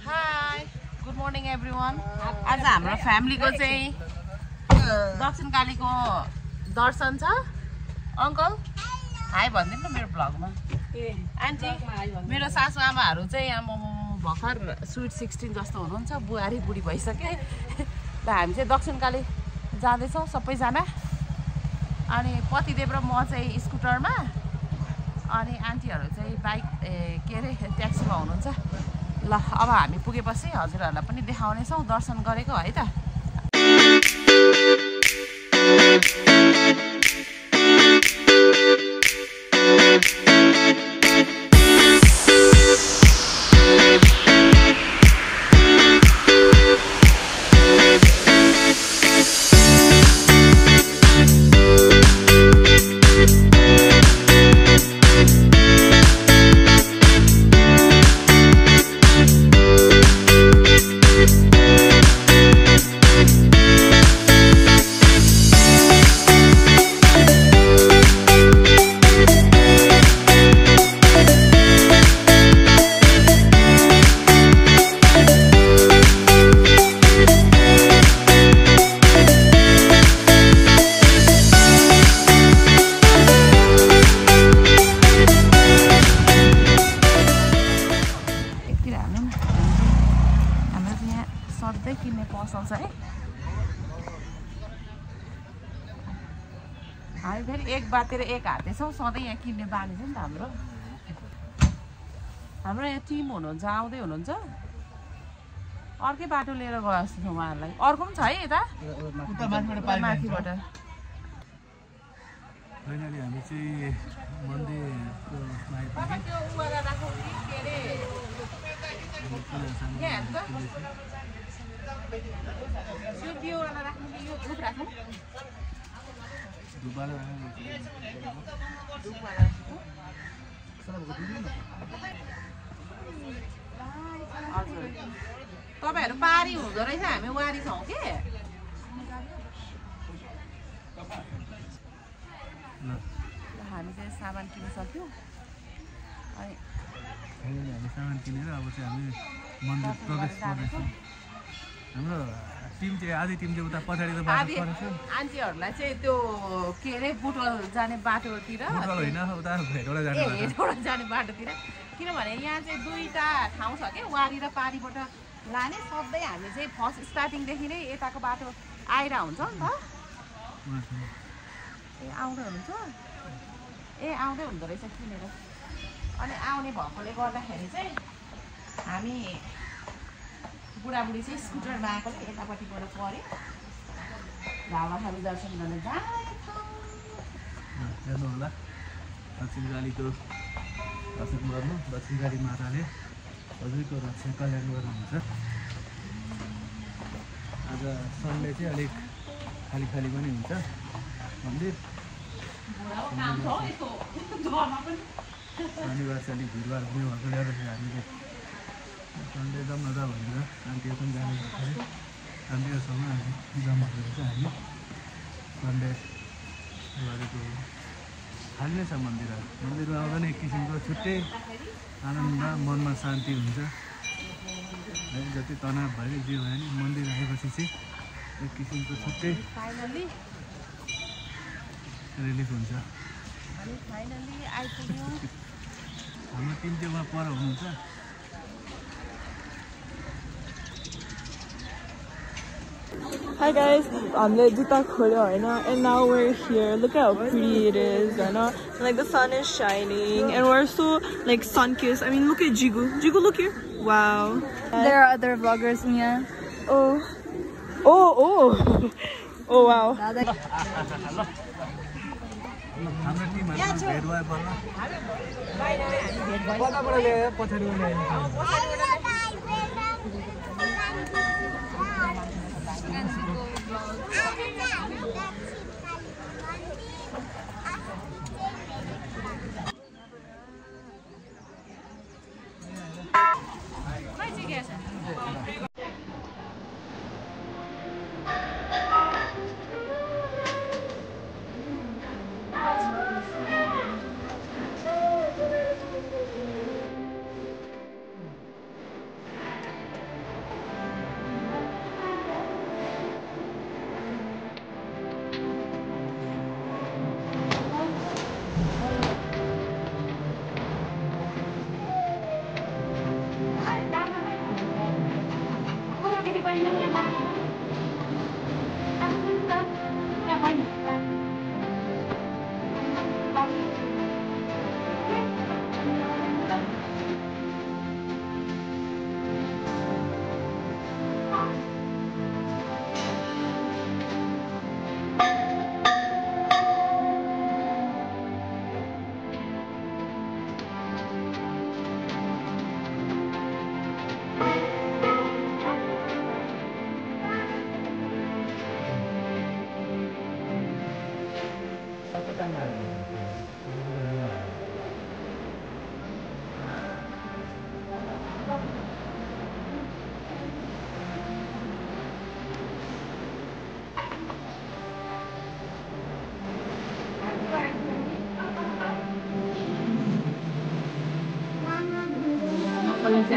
High good morning everyone. आज हाम्रो फ्यामिलीको चाहिँ दक्षिणकालीको दर्शन छ। अङ्कल हाई भनिदिनु न मेरो ब्लगमा। आन्टी मेरो सासु आमाहरू चाहिँ आमा भर्खर स्विट 16 जस्तो हुनुहुन्छ, बुहारी बुढी भइसके। र हामी चाहिँ दक्षिणकाली जाँदैछौँ सबैजना। अनि पतिदेव र म चाहिँ स्कुटरमा, अनि आन्टीहरू चाहिँ बाइक के अरे ट्याक्सीमा हुनुहुन्छ। ल अब हामी पुगेपछि हजुरहरूलाई पनि देखाउनेछौँ दर्शन गरेको है त। किन्ने पसल छ है। हामी फेरि एक बातेर एक हाते छौँ, सधैँ यहाँ किन्ने बानी छ नि त हाम्रो। हाम्रो यहाँ टिम हुनुहुन्छ, आउँदै हुनुहुन्छ। अर्कै बाटो लिएर गयो जस्तो छ उहाँहरूलाई। अर्को पनि छ है यता माथिबाट। फाइनली हामी चाहिँ मन्दिरको तपाईहरु पारी हुँदो रहेछ, हामी वारी छौँ के। हामी चाहिँ सामान किनिसक्यौँ। अनि हामी सामान किनेर अब चाहिँ हामी मन्दिर प्रवेश गर्दैछौँ। हाम्रो टिम चाहिँ आधी टिम चाहिँ उता पछाडि त बाटो परेछ। आन्टीहरूलाई चाहिँ त्यो के अरे बुटवल जाने बाटोतिर, बुटवल होइन उता भेटौँडा जाने बाटोतिर। किनभने यहाँ चाहिँ दुईवटा ठाउँ छ क्या, वारी र पारीबाट लाने। सधैँ हामी चाहिँ फर्स्ट स्टार्टिङदेखि नै यताको बाटो आएर हुन्छ नि त। ए आउँदै हुनुहुन्छ, ए आउँदै हुँदो रहेछ किनेर। अनि आउने भएकोले गर्दाखेरि चाहिँ हामी बुढाबुढी चाहिँ स्कुटरमा आएकोले यतापट्टिबाट पऱ्यो। झालाखाली दर्शन गर्न हेर्नु होला दक्षिणकालीको दर्शन गर्नु। दक्षिणकाली माताले हजुरको रक्षा कल्याण गर्नुहुन्छ। आज सन्डे चाहिँ अलिक खाली खाली पनि हुन्छ मन्दिर। शनिबार चाहिँ अलिक भिडभाड हुने भएकोले गर्दाखेरि हामीले सन्डे जाउँ न त भनेर आन्टीहरू पनि जानु भएको थियो। आन्टीहरूसँग हामी जम्मा गरेर चाहिँ हामी सन्डे गरेको खाली नै छ मन्दिरहरू। मन्दिरमा आउँदा नै एक किसिमको छुट्टै आनन्द, मनमा शान्ति हुन्छ है। जति तनाव भयो जे भयो नि मन्दिर आएपछि चाहिँ एक किसिमको छुट्टै रिलिफ हुन्छ। हाम्रो टिम चाहिँ उहाँ पर हुनुहुन्छ। Hi guys, Juta khulyo haina, and now we're here. Look at how pretty it is, and like the sun is shining, and we're so like sun-kissed. I mean, look at Jigu. Jigu, look here. Wow. There are other vloggers here. Oh wow. हाम्रो टिमहरुमा भेट भयो बल्ल। कताबाट ल्यायो पछाडिबाट ल्यायो।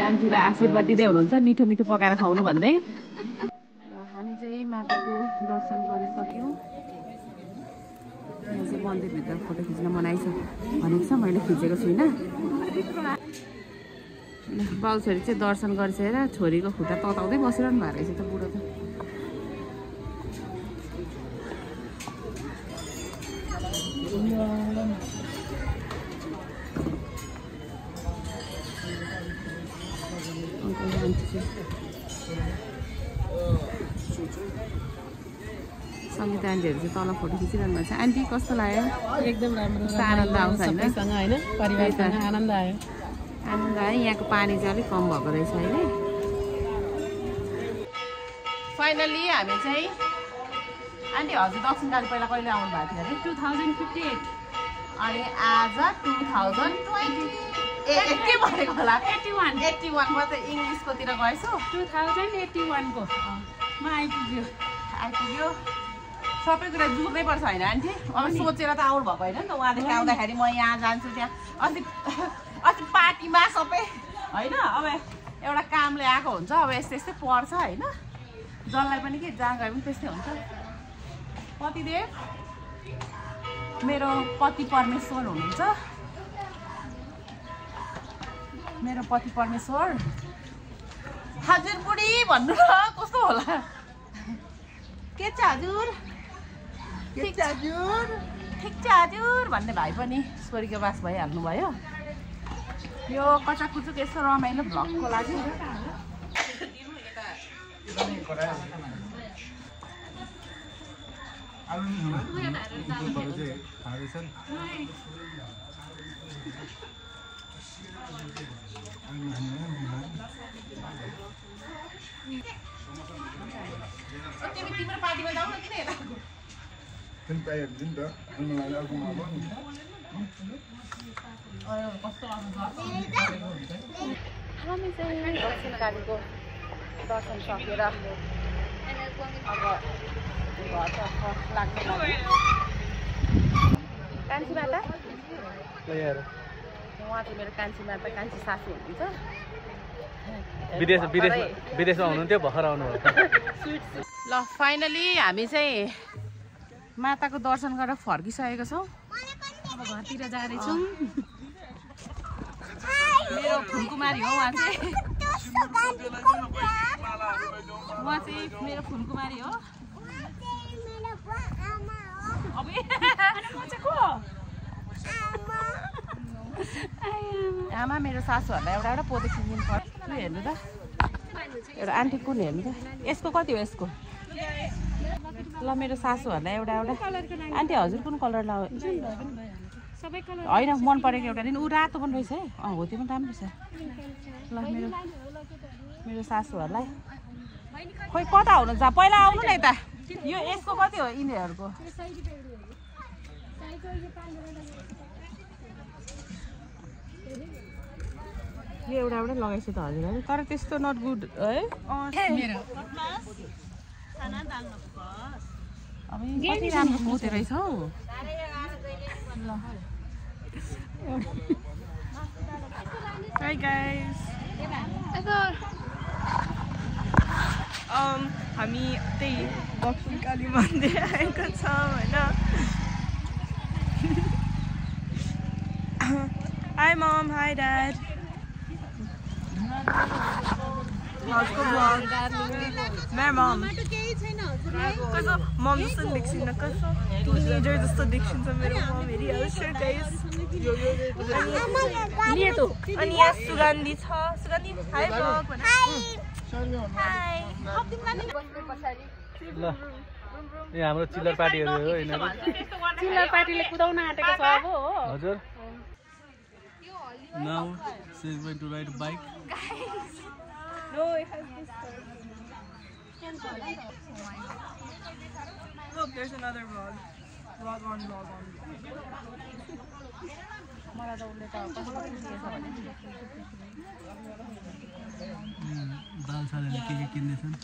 आन्टीलाई आशीर्वाद दिँदै हुनुहुन्छ मिठो मिठो पकाएर खुवाउनु भन्दै। हामी चाहिँ माताको दर्शन गरिसक्यौँ। यहाँ चाहिँ मन्दिरभित्र फोटो खिच्न मनाइछ भनेको छ, मैले खिचेको छुइनँ। बाउ छोरी चाहिँ दर्शन गरिसकेर छोरीको खुट्टा तताउँदै बसिरहनु भएको रहेछ त बुढो त। सङ्गीत आन्टीहरू चाहिँ तल फोटो खिचिरहनु भएको छ। आन्टी कस्तो लाग्यो? एकदम राम्रो, आनन्द आउँछ होइन? सबैसँग होइन, परिवारसँग आनन्द आयो। आनन्द आयो। यहाँको पानी चाहिँ अलिक कम भएको रहेछ अहिले। फाइनली हामी चाहिँ आन्टी हजुर दक्षिणकाली पहिला कहिले आउनु भएको थियो अरे? 2058 अनि आज 2020 के भनेको होला? 81 म त इङ्ग्लिसकोतिर गएछु। 2081 को म आइपुग्यो। सबै कुरा जुर्नै पर्छ होइन आन्टी? अब सोचेर त आउनु भएको होइन नि त। उहाँदेखि आउँदाखेरि म यहाँ जान्छु त्यहाँ अस्ति पार्टीमा सबै होइन। अब एउटा कामले आएको हुन्छ, अब यस्तै यस्तै पर्छ होइन। जसलाई पनि के जहाँ गए पनि त्यस्तै हुन्छ। पतिदेव मेरो पति परमेश्वर हुनुहुन्छ। मेरो पति परमेश्वर। हजुर बुढी भन्नु न कस्तो होला? के छ हजुर? ठिक छ हजुर, ठिक छ हजुर भन्ने भाइ पनि स्वर्गीय वास भइहाल्नु भयो। यो कचाकुचुक यस्तो रमाइलो भ्लगको लागि तिम्रो पार्टीमा जाऊ न किन यता? हामी चाहिँ दक्षिणकालीको दर्शन सकेर अब घरतर्फ लाग्नु लाग्यो। कान्छी माता उहाँ चाहिँ मेरो कान्छी माता, कान्छी सासू हुनुहुन्छ। विदेशमा हुनुहुन्थ्यो, भर्खर आउनुभयो। ल फाइनली हामी चाहिँ माताको दर्शन गरेर फर्किसकेको छौँ। अब घरतिर जाँदैछौँ। मेरो फुलकुमारी हो उहाँ चाहिँ। उहाँ चाहिँ मेरो फुलकुमारी हो। आमा मेरो सासूहरूलाई एउटा एउटा पोते किनिदिनु पर्छ। हेर्नु त एउटा आन्टी कुन हेर्नु त? यसको कति हो यसको? ल मेरो सासूहरूलाई एउटा एउटा। आन्टी हजुर कुन कलर लाउ? होइन मन परेको एउटा दिन। ऊ रातो पनि रहेछ है। हो त्यो पनि राम्रो छ। ल मेरो सासूहरूलाई खोइ कता हुनुहुन्छ? पहिला आउनु न यता। यो यसको कति हो यिनीहरूको? यो एउटा एउटा लगाइछु त हजुरहरू, तर त्यस्तो नट गुड है। अब कति राम्रो पोते रहेछ हौ। Hi guys. हामी त्यही दक्षिणकाली मन्दिर आएको छौँ होइन। Hi mom, hi dad. आजको vlog मेरो मम कस्तो मम जस्तो देखिन्न कस्तो टिनेजर जस्तो देखिन्छ मेरो मम हेरिहाल्छ गाइस अनि यहाँ सुगन्धी छ सुगन्धी हाई ब्लग हाई ल ए हाम्रो चिल्लर पार्टीहरु हो यिनीहरु चिल्लर पार्टीले कुदाउन आँटेको छ अब हो हजुर Now she is going to ride a bike. No, it has this Look, there's another vlog. Vlog on. दाल सालहरु के किन्दैछन्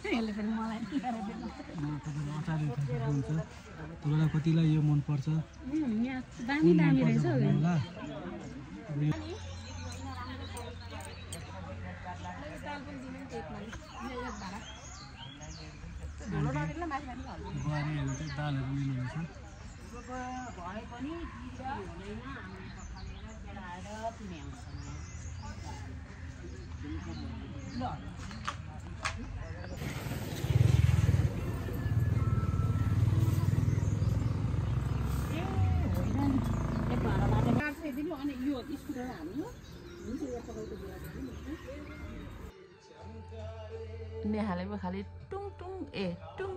यसले फेरि मलाई तपाईलाई कतिलाई यो मन पर्छ यहाँ दामी रहेछ होला बुहारीहरु चाहिँ दालहरु लिनुहुन्छ नेहाले पो खालि टुङ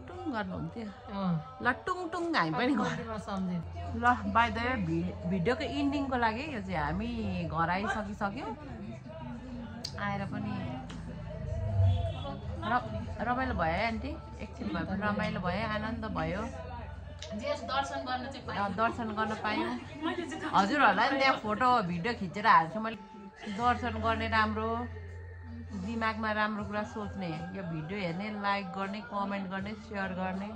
टुङ गर्नुहुन्थ्यो ल टुङ टुङ हामी पनि घर ल बाइ द वे भिडियोको इन्डिङको लागि यो चाहिँ हामी घर आइसकिसक्यो आएर पनि रमाइलो भयो है आन्टी एकछिन भए पनि रमाइलो भयो आनन्द भयो दर्शन गर्न पायौँ हजुरहरूलाई पनि त्यहाँ फोटो भिडियो खिचेर हाल्छु मैले दर्शन गर्ने राम्रो दिमागमा राम्रो कुरा सोच्ने यो भिडियो हेर्ने लाइक गर्ने कमेन्ट गर्ने सेयर गर्ने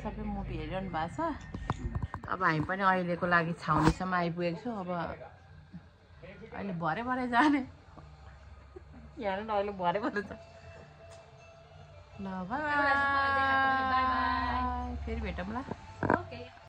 सबै मुभी हेरिरहनु भएको छ अब हामी पनि अहिलेको लागि छाउनीसम्म आइपुगेको छौँ अब अहिले भरे जाने यहाँ अहिले भरे छ ल बाई फेरि भेटौँला